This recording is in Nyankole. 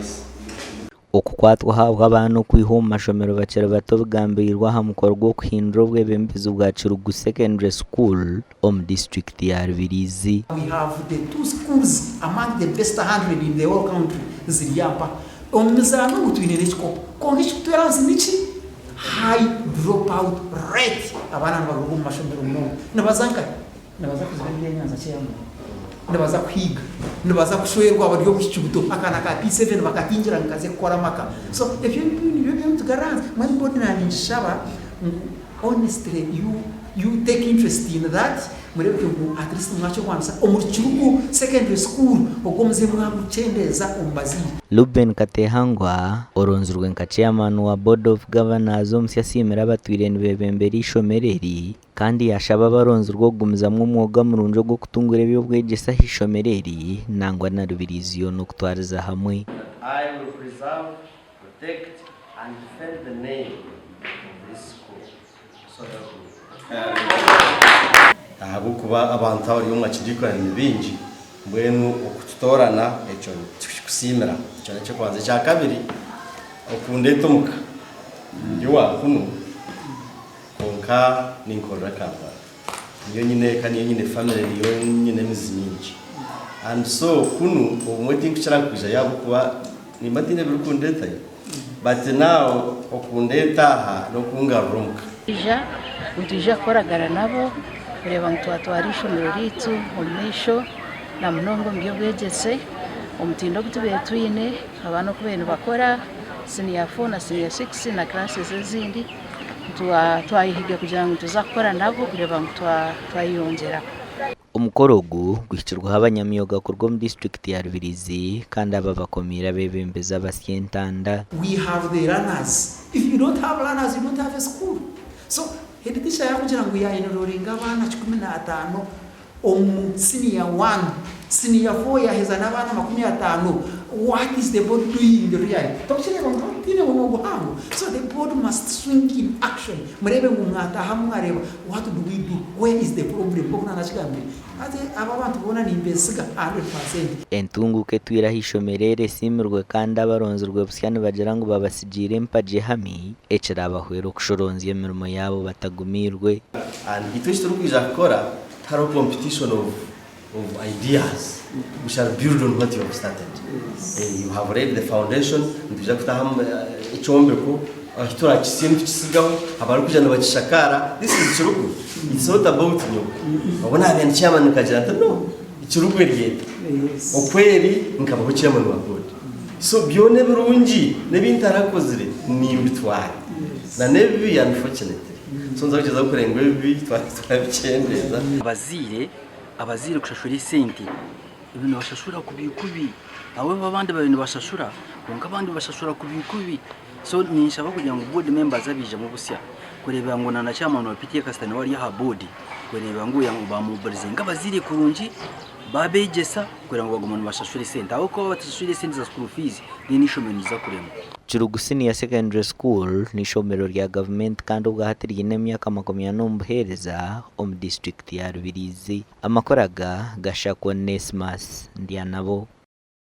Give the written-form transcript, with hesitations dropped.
Advice. Okukwatwa ahabw'abaana okwihwa omu mashomero bakiri bato bigambiirwe aha mukoro gw'okuhindura obwebembezi bwa Kirugu Secondary School omu disiturikiti ya Rubirizi. We have the two schools among the best 100 in the whole country ziri apa. Omu mizaano omu twine n'ekikopo. Kwonka ekirikutwera ahansi niki? High drop out rate. Abaana nibaruga omu mashomero munonga. Nibaza nkahi? Nibaza kuziba ebyenyanja chairman, nibaza kuhiiga, nibaza kushwerwa bari obwishiki buto, akaana ka P7 bakatingira ngu kaze kukora amaka. So ebyo nibyo ebirikutugarura ahansi. Mbwenu board naanye ningishaba ngu honestly you you take interest in that mureebeke ngu at least mwakirwanisa omuri Kirugu secondary school ogwo omuze mwagukyendeeza omu bazaire. Reuben Katehangwa, oronzirwe nka Chairman wa Board of Governors omusya asiimire abatwire nibebembera eishomero eri Kandi yaashaba abaronzirwe okugumizamu omwoga murungi ogw'okutungura eby'obwegyese aha ishomero eri nangwa na Rubirizi yoona okutwariza hamwe. That I will preserve, protect and defend the name of this school. So help me. Ahabw'okuba abantu abari omu makidiikoni ni baingi, mbwenu okututoorana ekyo nitukikusiimira. Ekyo n'eky'okubanza. Ekyakabiri, okundeeta omuka ndi owa kunu. Kwonka ninkorera Kampala. Niyo nyine eka, niyo nyine family, niyo nyine emizi mingi. And so kunu obumwe tinkukira kwijayo ahabw'okuba nimba ntiine ebirikundetayo. But now okundeta aha n'okungarura omuka. Twija nitwija kukoragana nabo kureeba ngu twatwara eishomero ryaitu omu maisho na munonga omu by'obwegyese, omutindo ogu tubaire twine, abaana oku babaire nibakora siniya fo na siniya sikisi na classes ezindi. Twayehiga kugira ngu nituza kukora nabo kureeba ngu twayeyongyera. Omukoro ogu guhikirweho abanyamyoga kuruga omu disiturikiti ya Rubirizi kandi aba bakomiire abeebembezi abasya entanda. We have the learners, if you don't have learners you don't have a school. So head teacher yakugira ngu ya enrollinga abaana 15 omu senior one, senior four yaheza n'abaana 50, what is the board doing really? Tokukireeba ngu tihaine murimo guhango? So the board must swing in action mureebe ngu mwataahamu mwareeba what do we do, where is the problem nk'oku naanakigambire. Hati aba abantu boona nimbesiga 100%. Entunguuka etwire aha ishomero eri esiimirwe kandi abaronzirwe busya nibagira ngu babasigiire empagi ehami ekirabahwera okushoronzya emirimo yaabo batagumiirwe. And itwe eki turikwija kukora tihariho competition of of ideas, we shall build on what you have started. You have laid the foundation, nitwija kutaho ekyombeko, ahi turakitsye nitukisigaho, abarikwija nibakishakaara, this is Kirugu, it's not about nyowe. Obu naabaire ndi chairman nkagira nti no, Kirugu eri eta, oku eri nkabaho chairman wa board. So byona ebirungi n'ebi ntarakozire nimbitwara, na n'ebibi unfortunately. So nza kugyezaho kureba ngu ebibi twabikyendeeza. Abazaire abazaire kushashura esente ebi nibashashura kubi kubi ahabw'okuba abandi babaire nibashashura kwonka abandi nibashashura kubi kubi so ninshaba kugira ngu board members abaijamu busya kureeba ngu na chairman wa PTA kasita nawe ari aha board kureeba ngu bamobilizinga abazaire kurungi Babeegyesa kugira ngu bagume nibashashura esente ahabw'okuba baaba batashashwire esente za school fees then eishomero niriza kuremwa. Kirugu Senior Secondary School n'eishomero rya gavumenti kandi obwahati ryine emyaka 40 omu buheereza omu disiturikiti ya Rubirizi. Amakuru aga gashakwa Onesmus Ndyanabo.